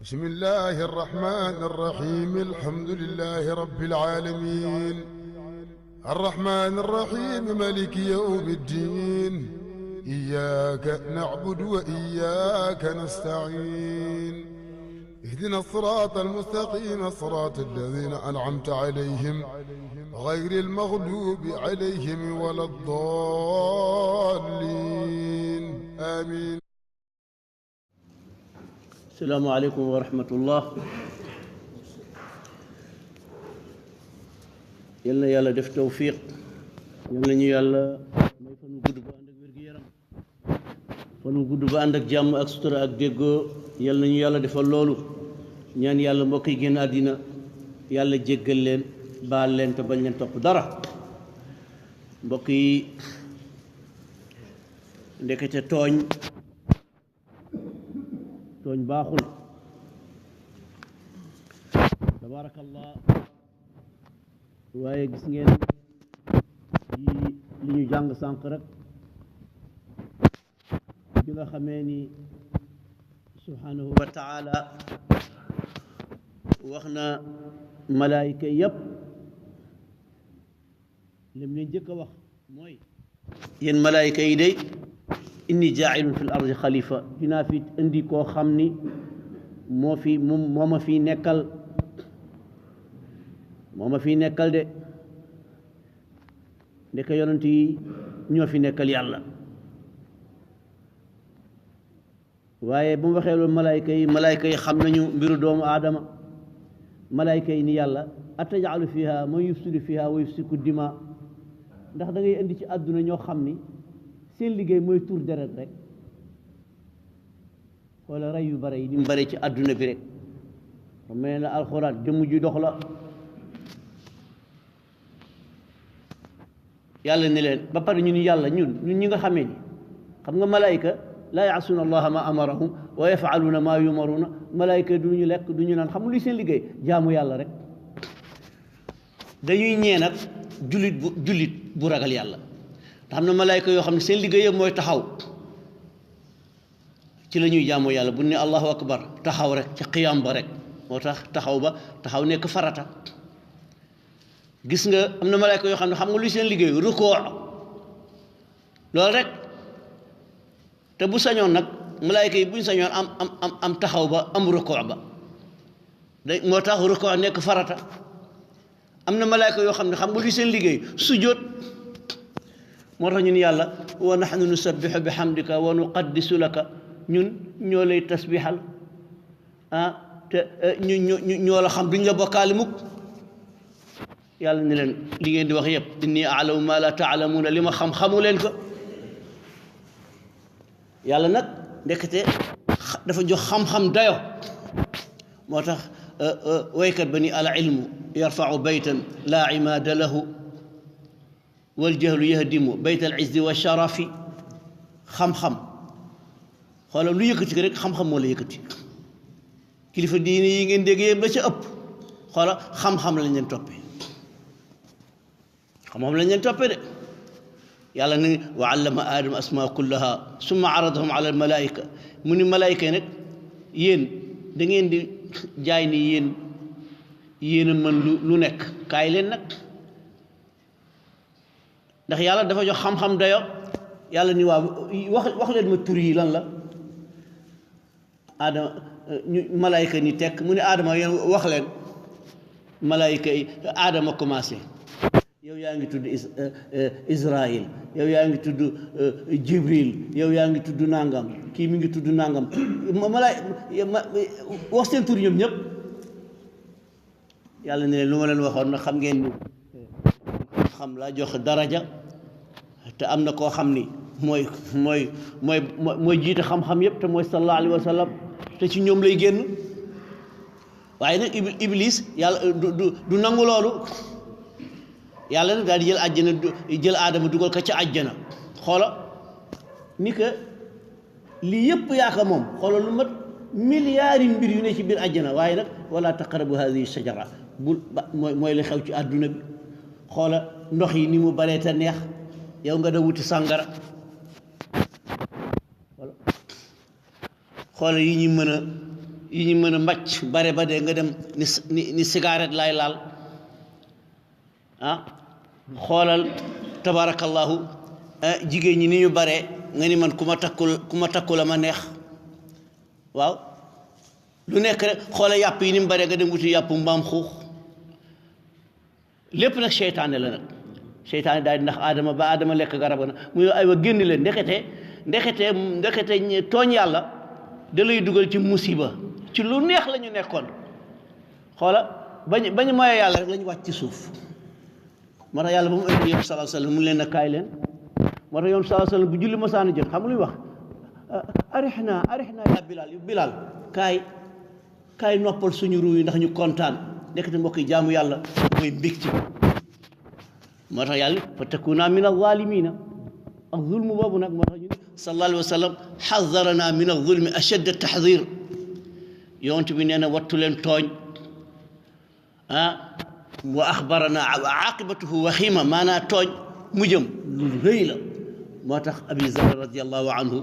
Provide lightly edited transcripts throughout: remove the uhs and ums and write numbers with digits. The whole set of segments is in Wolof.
بسم الله الرحمن الرحيم الحمد لله رب العالمين الرحمن الرحيم مالك يوم الدين إياك نعبد وإياك نستعين اهدنا الصراط المستقيم صراط الذين أنعمت عليهم غير المغلوب عليهم ولا الضالين آمين. السلام عليكم ورحمة الله. يلا يلا دف توفيق يلا ني يلا may fanu gudd ba ànd ak wér gu yaram fanu gudd ba ànd ak jàmm ak sutura ak déggoo yalla ñu yàlla defal loolu ñaan yàlla mbokk yi génn àddina yàlla jéggal leen baal leen te bañ leen topp dara mbokk yi ndekete tooñ baaxul tabarakallah waaye gis ngeen yi li ñu jàng sànq rek bi nga xamee ni subhanahu wa taala wax na malaayika yépp lim leen njëkk a wax mooy yéen malaayika yi day inni jaa'ilun fil ardi xalifa dinaa fi indi koo xam ni moo ma fi nekkal de ndeke yonent yi ñoo fi nekkal yàlla waaye bu mu waxee loolu malaayka yi xam nañu mbiru doomu aadama malaayka yi ni yàlla ataj'alu fiha man yufsidu fiha wa yusfiku dima ndax da ngay indi ci àdduna ñoo xam ni seen liggéey mooy tuur deret rek wala rey yu bare yi ni mu bare ci àdduna bi rek xam ne la alxuraan jëmm ji dox la yàlla ne leen ba pare ñu ni yàlla ñun ñi nga xamee ni xam nga malaayka laa yaasuuna allaha ma amarahum wa yafaluuna maa yumaruuna malaayka du ñu lekk du ñu naan xam nga luy seen liggéey jaamu yàlla rek dañuy ñee nag jullit bu ragal yàlla te xam ne malaayka yoo xam ne seen liggéey yëpp mooy taxaw ci la ñuy jaamu yàlla bu ne allahu akbar taxaw rek ci qiyaam ba rek moo tax taxaw nekk farata gis nga am na malaayka yoo xam ne xam nga luy seen liggéey rukoo loolu rek te bu sañoon nag malaayka yi bu ñu sañoon am taxaw ba am rukoo ba day moo tax rukoo nekk farata am na malaayka yoo xam ne xam nga luy seen liggéey sujjóot moo tax ñun yàlla wa nahnu nusabbihu bihamdika wa nuqaddisu laka ñun ñoo lay tasbixal te ñoo la xam duñ la bokkaale mukk yàlla ne leen li ngeen di wax yëpp inni a'lamu ma la ta'lamuuna li ma xam xamu leen ko yàlla nag ndekete dafa jox xam-xam dayo moo tax waykat ba ni al ilmu yarfa'u baytan la imaada lahu wal jahlu yahdimu bayt al izzi wa sharafi xam-xam xoolal lu yëkkati ko rek xam-xam moo la yëkkati kilifa diine yi ngeen dégg yëpp ba ca ëpp xoolal xam-xam lañ leen toppee xam-xam lañ leen toppee de yàlla ne wa allama aadama asmaa kullaha summa aradahum ala al malaayika mu ni malaayika yi nag yéen da ngeen di jaay ni yéen a mën lu nekk kaay leen nag ndax yàlla dafa jox xam-xam dayo yàlla ni waaw wax leen ma tur yi lan la aadama ñu malaayka ni tekk mu ne aadama yéen wax leen malaayka yi aadama commencé yow yaa ngi tudd Israël yow yaa ngi tudd Jibril yow yaa ngi tudd nangam kii mi ngi tudd nangam wax seen tur ñoom ñëpp yàlla ne leen lu ma leen waxoon nag xam ngeen ni xam laa jox daraja te am na koo xam ni mooy jiite xam-xam yëpp te mooy sallallahu alayhi wa sallam te ci ñoom lay génn waaye nag iblis yàlla du nangu loolu yàlla nag daal di jël aadama dugal ko ca àjjana xoola ni que lii yëpp yaa ko moom xoola lu mat milliards mbir yu ne ci biir àjjana waaye nag wala taqrabu hadihi shajara mooy li xew ci àdduna bi xoola ndox yi ni mu baree te neex yow nga da wuti sàngara xoola yi ñu mën a yi ñu mën a mbàcc bare ba dee nga dem ni cigarette laay laal ah xoolal tabarakallahu jigéen ñi ni ñu bare nga ni man ku ma takkul la ma neex waaw lu nekk rek xoolal yàpp yi ni mu bare nga dem wuti yàpp mbaam xuux lépp nag seytaane la nag seytaane daal di ndax aadama ba aadama lekk garab na mu ne aywa génn leen ndekete tooñ yàlla da lay dugal ci musiba ci lu neex la ñu nekkoon xoola bañ moye yàlla rek la ñu wàcc ci suuf moo tax yàlla ba mu indi yoon sallallahu alayhi wasallam mu leen na kaay leen moo tax yoon sallallahu alayhi wasallam bu julli masaana jot xam nga lu ñu wax arihna ya Bilal kaay noppal suñu ruu yi ndax ñu kontaan ndekete mbokk yi jaamu yàlla mooy mbégte moo tax yàlla fa takuna min az-zalimina ak zulmu boobu nag moo tax ñu sallallahu alayhi wa sallam xadarana min az-zulmi ashadd at-taxdir yonent bi nee na wattu leen tooñ wa axbarana aqibatuhu waxiima maanaa tooñ mujjam lu rëy la moo tax abi zar radiallahu anhu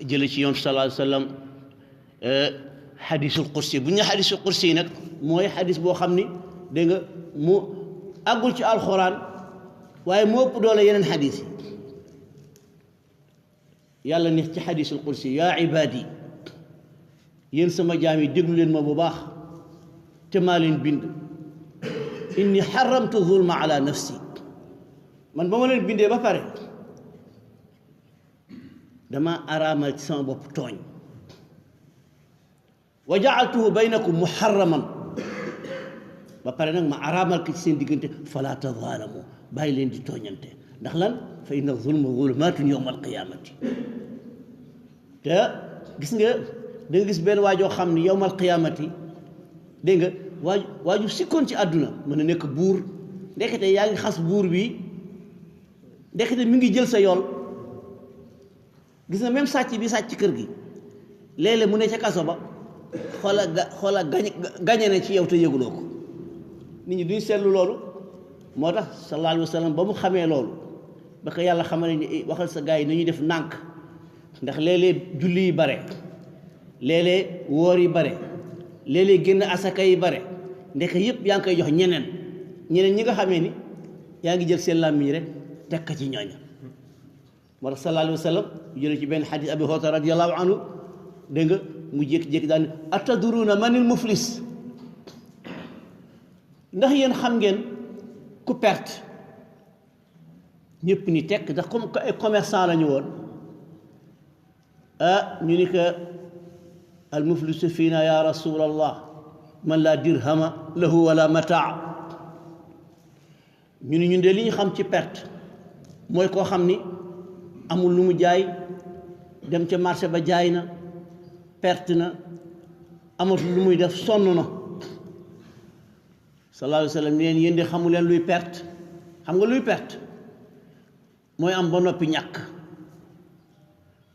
jële ci yonent sallallahu alayhi wa sallam xadisul qudsi bu ñu xadisul qudsi nag mooy xadis boo xam ni dégg nga mu àggul ci alxuraan waaye moo ëpp doole yeneen xadis yi yàlla ne ci xadisul qudsi yaa ibaadi yéen sama jaam yi déglu leen ma bu baax te maa leen bind inni xaramtu zulma ala nafsi man ba ma leen bindee ba pare dama araamal ci sama bopp tooñ wa jaaltuhu baynakum muharraman ba pare nag ma araamal ko ci seen diggante fala tazaalamu bàyyi leen di tooñante ndax lan fa inna zulma zulumaatun yawma alqiyamati te gis nga da nga gis benn waajoo xam ni yawma alqiyamati dégg nga waaju sikkoon ci àdduna mën a nekk buur ndekete yaa ngi xas buur bi ndekete mi ngi jël sa yool gis nga même sàcc bi sàcc kër gi léeg-léeg mu ne ca kaso ba xoola gañe na ci yow te yëguloo ko nit ñi duñ seetlu loolu moo tax sallallahu alayhi wa sallam ba mu xamee loolu ba ko yàlla xamale ni waxal sa gars yi nañuy def nànk ndax léeg-léeg julli yi bare léeg-léeg woor yi bare léeg-léeg génn asaka yi bare ndeke yëpp yaa ngi koy jox ñeneen ñi nga xamee ni yaa ngi jël seen làmmiñ rek teg ko ci ñooña moo tax sallallahu alayhi wa sallam jële ci benn xadis abi hurayra radiyallahu anhu dégg nga mu jékki-jékki daal ne atadruuna manil muflis ndax yéen xam ngeen ku perte ñëpp ni tekk ndax comme ay commerçant la ñu woon ñu ni que al muflisu fiina ya rasulallah man laa dirhama lahu wala mataa ñu ni ñun de li ñu xam ci perte mooy koo xam ni amul lu mu jaay dem ca marché ba jaay na perte na amatul lu muy def sonn na sallallahu alayhi wa sallam neen yéen de xamu leen luy perte xam nga luy perte mooy am ba noppi ñàkk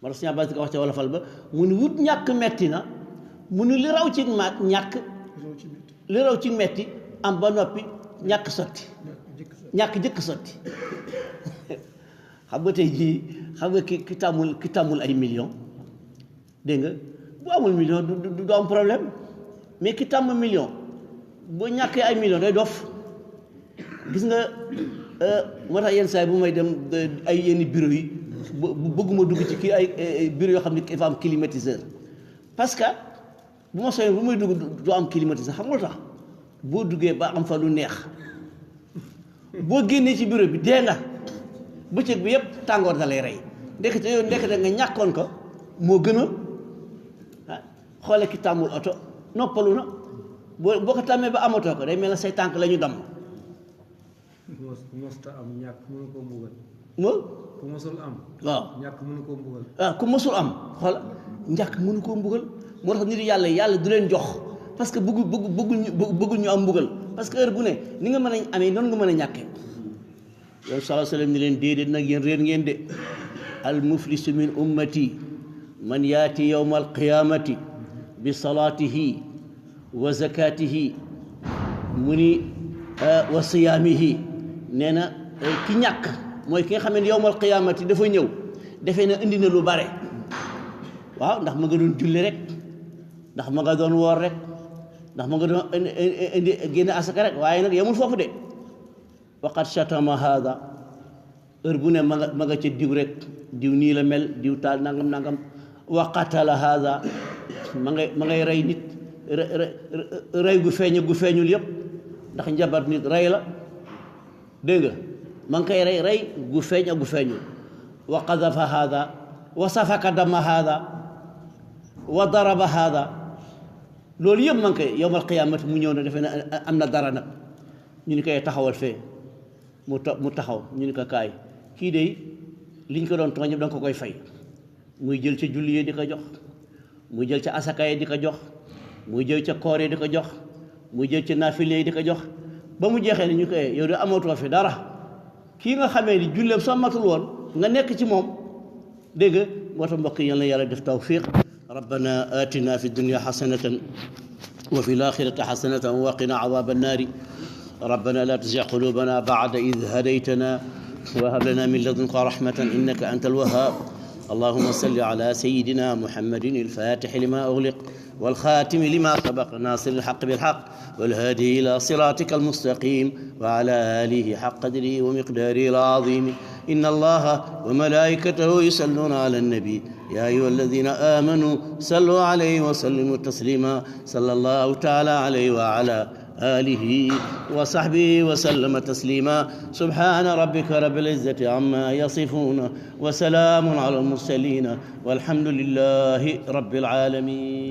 ma tax Sëñ Abbas di ko wax ca wolofal ba mu ni wut ñàkk metti na mu ni li raw ci ñàkk li raw ci metti am ba noppi ñàkk sotti ñàkk jëkk sotti xam nga tey jii xam nga ki tàmmul ay millions dégg nga bu amul million du am problème mais ki tàmm million boo ñàkkee ay million day dof gis nga moo tax yenn saa yi bu may dem ay yenn bureau yi bëgguma dugg ci kii ay bureau yoo xam ne dafa am climatiseur parce que bu ma soobee bu may dugg doo am climatiseur xam nga lu tax boo duggee ba am fa lu neex boo génnee ci bureau bi dee nga bëccëg bi yëpp tàngoor da lay rey ndekete yow ndekete nga ñàkkoon ko moo gën a xoole ki tàmmul oto noppalu na boo ko tàmmee ba amatoo ko day mel ne say tànk la ñu damm. mosta am ñàkk mënu koo mbugal. ku mosul am. waaw ñàkk mënu koo mbugal. ku mosul am xoola ñàkk mënu koo mbugal moo tax nit yàlla du leen jox parce que bëggul ñu am mbugal parce que heure bu ne ni nga mën a amee noonu nga mën a ñàkkee. yow sallallahu alayhi wa sallam ni leen déedéet nag yéen réer ngeen de al muflisu min ummati man yaati yawma alqiyamati bi salaatihi wa zakatihi mu ni wa siyaamihi nee na ki ñàkk mooy ki nga xam ne yawmal qiyaamati dafa ñëw defee na indi na lu bare waaw ndax ma nga doon julli rek ndax ma nga doon woor rek ndax ma nga doon indi génne asaka rek waaye nag yemul foofu de waqad shatama hada heure bu ne ma nga ca diw rek diw nii la mel diw taal nangam wa qatala hada ma ngay rey nit rey gu feeñ gu feeñul yëpp ndax njabar nit rey la dégg nga ma ngi koy rey gu feeñ ak gu feeñul wa qadafa hada wa safaka dama hada wa daraba hada loolu yëpp ma ngi koy yowmal qiyaamati mu ñëw na defe ne am na dara nag ñu ni koy taxawal fee mu taxaw ñu ni ko kaay kii de liñ ko doon tooñ da nga ko koy fay muy jël ca julli yi di ko jox muy jël ca asaka yi di ko jox muy jël ca koor yi di ko jox muy jël ca naafile yi di ko jox ba mu jeexee ni ñu koy yow de amatoo fi dara kii nga xamee ni julleem soo matul woon nga nekk ci moom dégg nga moo tax mbokk yal na yàlla def tawfiq rabbana atina fi dunya xasanatan wa fi laaxirati xasanatan wa qina azaaba annaari rabbana la tuzigh qulubana ba'da idh hadaytana wa hab lana min ladunka rahmatan innaka anta alwahhab اللهم صل على سيدنا محمد الفاتح لما أغلق والخاتم لما سبق ناصر الحق بالحق والهادي إلى صراطك المستقيم وعلى آله حق قدره ومقداره العظيم إن الله وملائكته يصلون على النبي يا أيها الذين آمنوا صلوا عليه وسلموا تسليما صلى الله تعالى عليه وعلى آله وصحبه وسلم تسليما سبحان ربك رب العزة عما يصفون وسلام على المرسلين والحمد لله رب العالمين